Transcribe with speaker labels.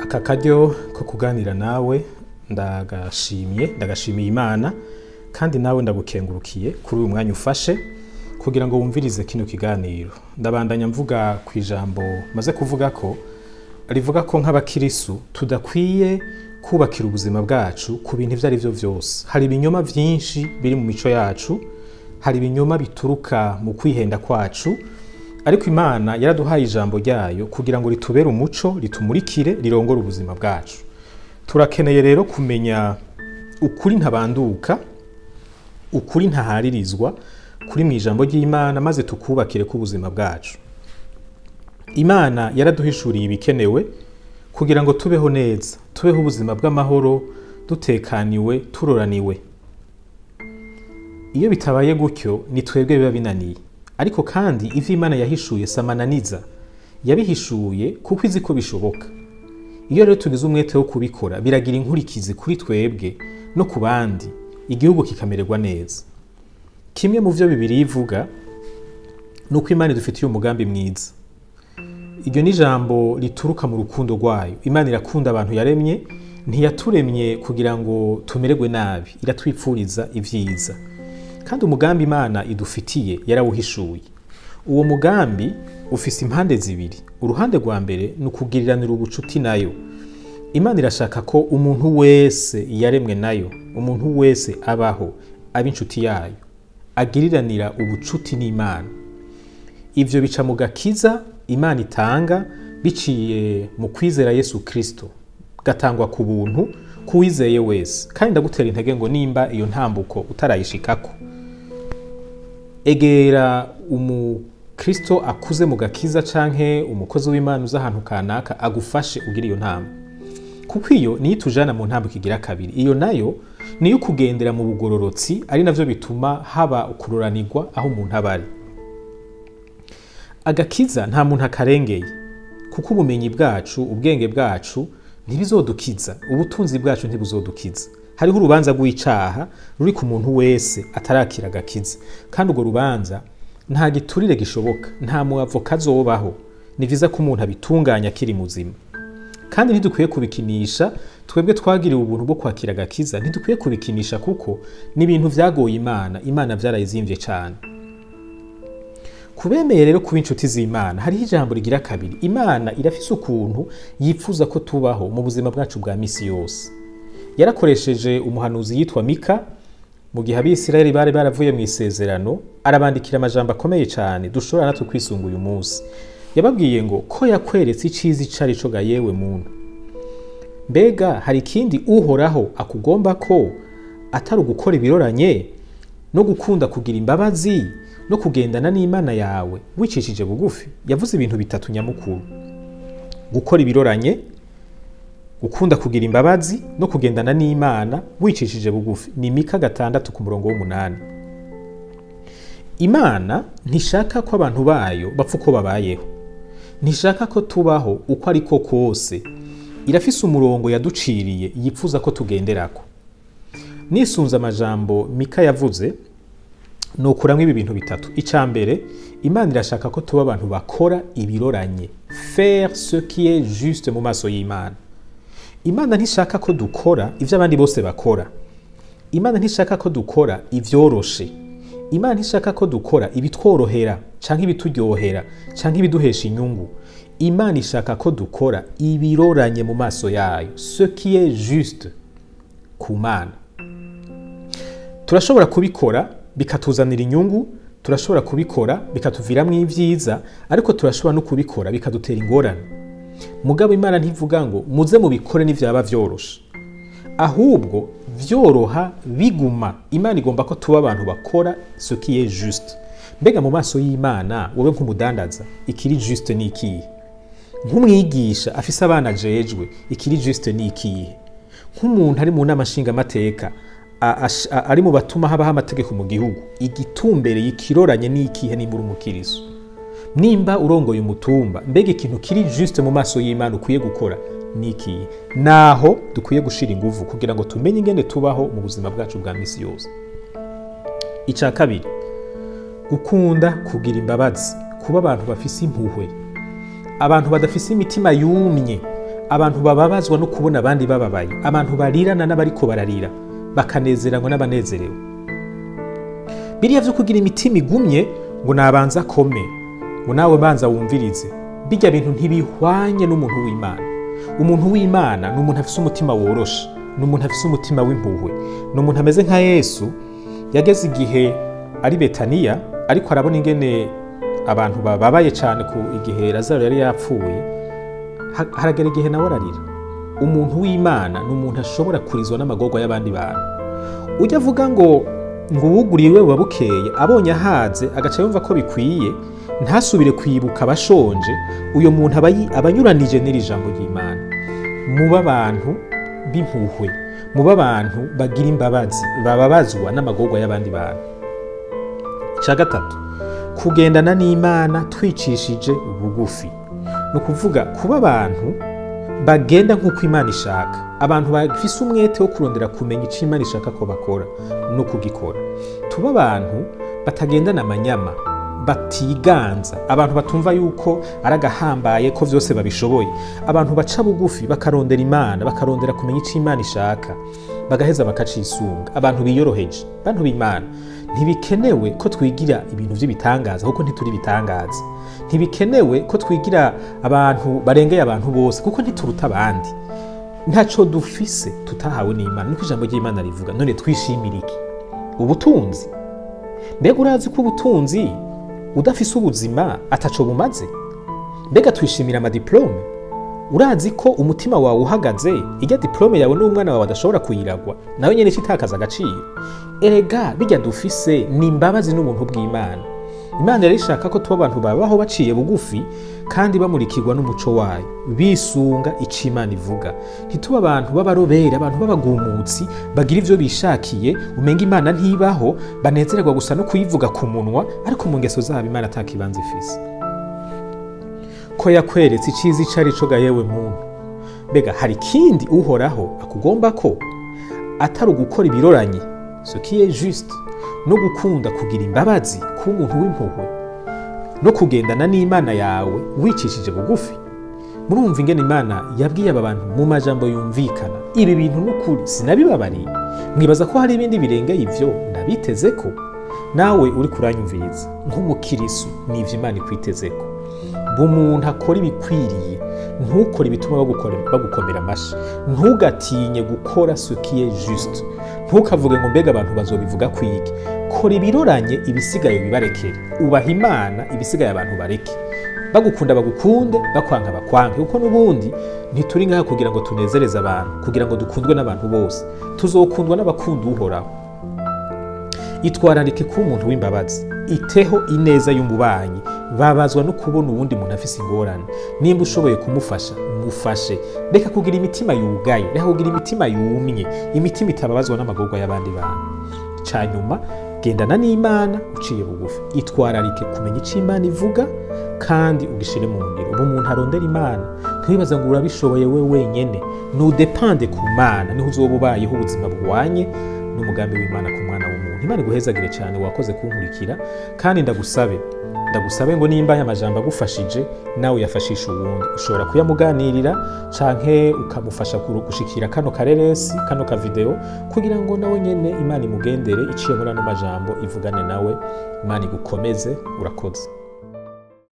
Speaker 1: Aka karyo ko kuganira nawe ndagashimye, ndagashimiye Imana, kandi nawe ndagukengurukiye kuri uyu mwanya ufashe kugira ngo wumvirize kino kiganiro. Ndabandanya mvuga ku ijambo maze kuvuga ko rivuga ko nk'abakirisu tudakwiye kubakira ubuzima bwacu ku bintu ivyo ari vyo vyose. Hari ibinyoma vyinshi biri mu mico yacu, hari ibinyoma bituruka mu kwihenda kwacu, ariko Imana yaraduhaye ijambo ryayo kugira ngo ritubere umuco, ritumurikire, rirongore ubuzima bwacu. Turakeneye rero kumenya ukuri ntabanduka, ukuri ntaharirizwa kuri mu ijambo ry'Imana, maze tukubakire ku buzima bwacu. Imana yaraduhishuriye ibikenewe kugira ngo tubeho neza, tubeho ubuzima bw'amahoro, dutekaniwe, turoraniwe. Iyo bitabaye gutyo ni twebwe biba binaniye. Ariko kandi ivyo Imana yahishuye samananiza, yabihishuye kuko izi ko bishoboka. Iyo rero tugize umwete wo kubikora, biragira inkurikizi kuri twebwe no ku bandi, igihugu kikamererwa neza. Kimwe mu vyo Bibiliya ivuga ni uko Imana idufitiye umugambi mwiza. Iryo ni ijambo rituruka mu rukundo rwayo. Imana irakunda abantu yaremye, ntiyaturemye kugira ngo tumererwe nabi, iratwipfuriza ivyiza. Kandi umugambi Imana idufitiye yarawuhishuye. Uwo mugambi ufise impande zibiri. Uruhande rwa mbere ni ukugiriranira ubucuti nayo. Imana irashaka ko umuntu wese yaremwe nayo, umuntu wese abaho, aba inshuti yayo, agiriranira ubucuti n'Imana. Ivyo bica mu gakiza Imana itanga biciye mu kwizera Yesu Kristo, gatangwa ku buntu kuwizeye wese. Kandi ndagutera intege ngo nimba iyo ntambuko utarayishikako, egera umukristo akuze mu gakiza canke umukozi w'Imana uza ahantu kanaka agufashe ugira iyo ntambwe, kuko iyo niyo itujana mu ntambuko igira kabiri. Iyo nayo niyo kugendera mu bugororotsi, ari navyo bituma haba ukuroranirwa aho umuntu aba ari. Agakiza nta muntu akarengeye, kuko ubumenyi bwacu, ubwenge bwacu ntibizodukiza, ubutunzi bwacu ntibuzodukiza. Hariho urubanza rw'icaha ruri ku muntu wese atarakira agakiza, kandi urwo rubanza nta giturire gishoboka, nta muavoka azobaho. Ni vyiza ko umuntu abitunganya akiri muzima, kandi ntidukwiye kubikinisha. Twebwe twagiriwe ubuntu bwo kwakira agakiza, ntidukwiye kubikinisha kuko ni ibintu vyagoye Imana. Imana vyarayizimvye cane. Kubemeye rero kuba inshuti z'Imana, hariho ijambo rigira kabiri. Imana irafise ukuntu yipfuza ko tubaho mu buzima bwacu bwa misi yose. Yarakoresheje umuhanuzi yitwa Mika mu gihe Abisirayeli bari baravuye mu isezerano, arabandikira amajambo akomeye cane dushobora natwe kwisunga uyu munsi. Yababwiye ngo ko yakweretse iciza ico ari co ga yewe muntu. Mbega hari ikindi Uhoraho akugomba ko atari ugukora ibiroranye no gukunda kugira imbabazi no kugendana n'Imana yawe wicishije bugufi? Yavuze ibintu bitatu nyamukuru: gukora ibiroranye, gukunda kugira imbabazi no kugendana n'Imana wicishije bugufi. Ni Mika 6 ku murongo w'8. Imana ntishaka ko abantu bayo bapfa uko babayeho, ntishaka ko tubaho uko ariko kose. Irafise umurongo yaduciriye yipfuza ko tugenderako. Nisunze amajambo Mika yavuze, nukuramwo ibi bintu bitatu. Ica mbere, Imana irashaka ko tuba abantu bakora ibiroranye, faire ce qui est juste mu maso y'Imana. Imana ntishaka ko dukora ivyo abandi bose bakora. Imana ntishaka ko dukora ivyoroshe. Imana ntishaka ko dukora ibitworohera canke ibituryohera canke ibiduhesha inyungu. Imana ishaka ko dukora ibiroranye mu maso yayo, ce qui est juste ku Mana. Turashobora kubikora bikatuzanira inyungu, turashobora kubikora bikatuviramwo ivyiza, ariko turashobora no kubikora bikadutera ingorane. Mugabo Imana ntivuga ngo muze mubikore n'ivyaba vyoroshe, ahubwo vyoroha biguma. Imana igomba ko tuba abantu bakora ce qui est juste. Mbega mu maso y'Imana, wowe nk'umudandaza, ikiri juste ni ikihe? Nk'umwigisha afise abana ajejwe, ikiri juste ni ikihe? Nk'umuntu ari mu nama nshingamateka, ari mu batuma habaho amategeko mu gihugu, igitumbereye ikiroranye ni ikihe nimba uri umukiristo? Nimba urongoye umutumba, mbega ikintu kiri juste mu maso y'Imana ukwiye gukora ni ikihe? Naho dukwiye gushira inguvu kugira ngo tumenye ingene tubaho mu buzima bwacu bwa misi yose. Ica kabiri, gukunda kugira imbabazi, kuba abantu bafise impuhwe, abantu badafise imitima yumye, Abantu bababazwa no kubona abandi bababaye, abantu barirana n'abariko bararira, bakanezeranwa n'abanezerewe. Biriya vyo kugira imitima igumye ngo nabanza kome, ngo nawe banza wumvirize, bijya bintu ntibihwanye n'umuntu w'Imana. Umuntu w'Imana ni umuntu afise umutima woroshe, ni umuntu afise umutima w'impuhwe, ni umuntu ameze nka Yesu. Yageze igihe ari Betaniya, ariko arabona ingene abantu bababaye cyane ku igihe Lazaro yari yapfuye, haragera igihe nawe ararira. Umuntu w'Imana ni umuntu ashobora kurizwa n'amagorwa y'abandi bantu. Ujya avuga ngo uwuguriwe buba bukeye, abonye ahaze agaca yumva ko bikwiye, ntasubire kwibuka abashonje, uyo muntu abanyuranije n'iri jambo ry'Imana. Muba abantu b'impuhwe, muba abantu bagira imbabazi, bababazwa n'amagorwa y'abandi bantu. Icya gatatu, kugendana n'Imana twicishije bugufi. Ni ukuvuga kuba abantu bagenda nk'uko Imana ishaka, abantu bafise umwete wo kurondera kumenya icyo Imana ishaka ko bakora no kugikora. Tuba abantu batagendana amanyama, batiganza, abantu batumva yuko ari agahambaye ko vyose babishoboye, abantu baca bugufi bakarondera Imana, bakarondera kumenya icyo Imana ishaka, bagaheza bakacisunga, abantu biyoroheje, abantu b'Imana. Ntibikenewe ko twigira ibintu vy'ibitangaza kuko ntituri bitangaza. Ntibikenewe ko twigira abantu barengeye abantu bose kuko ntituruta abandi. Ntaco dufise tutahawe n'Imana, niko ijambo ry'Imana rivuga. None twishimira iki? Ubutunzi? Mbega urazi ko ubutunzi udafise ubuzima ataco bumaze? Mbega twishimira amadiplome? Urazi ko umutima wawe uhagaze, ijya diplome yawe n'umwana wawe adashobora kuyiragwa, nawe nyene itakaza agaciro? Erega bijya dufise ni imbabazi n'ubuntu bw'Imana. Imana yari ishaka ko tuba abantu babaho baciye bugufi kandi bamurikirwa n'umuco wayo, bisunga ico Imana ivuga. Ntituba abantu b'abarobera, abantu b'abagumutsi bagira ivyo bishakiye, umenga Imana ntibaho, banezererwa gusa no kuyivuga ku munwa, ariko mu ngeso zabo Imana atakibanza ifise. Ko yakweretse iciza ico ari co ga yewe muntu. Mbega hari ikindi Uhoraho akugomba ko atari ugukora ibiroranye, ce qui est juste, no gukunda kugira imbabazi, kuba umuntu w'impuhwe, no kugendana n'Imana yawe wicishije bugufi. Murumva ingene Imana yabwiye aba bantu mu majambo yumvikana, ibi bintu n'ukuri sinabibabariye, mwibaza ko hari ibindi birengeye ivyo ndabiteze ko? Nawe uri kuranyumviriza nk'umukirisu, n'ivyo Imana ikwitezeko. Umuntu akora ibikwiriye, ntukore ibituma bagukomera amashi, ntugatinye gukora ce qui est juste, ntukavuge ngo mbega abantu bazobivuga kwiki. Kora ibiroranye, ibisigaye bibarekere. Ubaha Imana, ibisigaye abantu bareke. Bagukunda bagukunde, bakwanka bakwanke, kuko n'ubundi ntituri ngaha kugira ngo tunezereze abantu, kugira ngo dukundwe n'abantu bose. Tuzokundwa n'abakunda Uhoraho. Itwararike kuba umuntu w'imbabazi, iteho ineza y'umubanyi, babazwa no kubona uwundi muntu afise ingorane. Nimba ushoboye kumufasha, mufashe. Reka kugira imitima yugaye, reka kugira imitima yumye, imitima itababazwa n'amagorwa y'abandi bantu. Canyuma, gendana n'Imana uciye bugufi. Itwararike kumenya ico Imana ivuga kandi ugishire mu ngiro. Ubu umuntu arondera Imana, ntiwibaze ngo urabishoboye we wenyene, nudepande ku Mana, niho uzoba ubayeho ubuzima buhwanye n'umugambi w'Imana ku mwana w'umuntu. Imana iguhezagire cyane, wakoze kunkurikira, kandi ndagusabe ngo nimba aya majambo agufashije, nawe yafashisha uwundi. Ushobora kuyamuganirira canke ukamufasha gushikira kano kareresi, kano ka video, kugira ngo nawe nyene Imana imugendere iciye muri ano majambo, ivugane nawe. Imana igukomeze. Urakoze.